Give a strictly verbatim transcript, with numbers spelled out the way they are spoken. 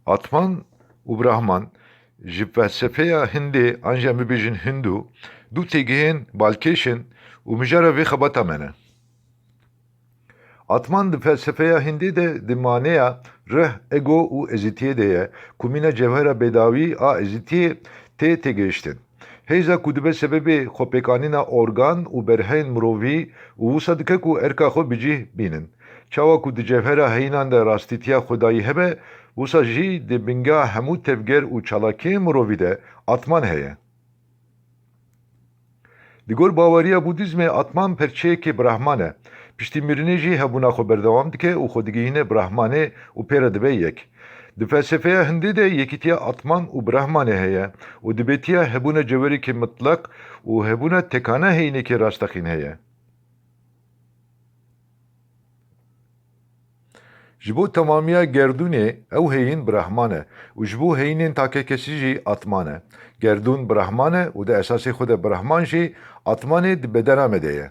Atman û Brahman ji felsefeya Hindê an jî em bibêjin Hindu du têgihên balkêş in û mijara vê xebata me ne. Atman di felsefeya Hindê de di maneya rih, ego û ezîtiyê de ye ku mîna cewhera bêdawî a ezîtiyê tê têgihiştin. Hêza ku dibe sebebê xwepêkanîna organ û berheyên mirovî û wisa dike ku erka xwe bi cih bînin. Çawa ku di cewhera heyînan de rastîtiya Xwedayî hebe, wisa jî di bingeha hemû tevger û çalakiyên mirovî de Atman heye. Di gor baweriya Budîzmê Atman perçeyekê Brahman e. Piştî mirinê jî hebûna xwe berdewam dike û xwe digihîne Brahmanê û pê re dibe yek. Di felsefeya Hindê de yekîtiya Atman û Brahmanê heye û dibêtiya hebûna cewherekî mitleq û hebûna tekana heyînekî rasteqîn heye. Ji bo temamiya gerdûnê ew heyîn Brahman e û ji bo heyînên takekesî jî Atman e. Gerdûn Brahman e û di esasê xwe de Brahman jî Atmanê di bedena me de ye.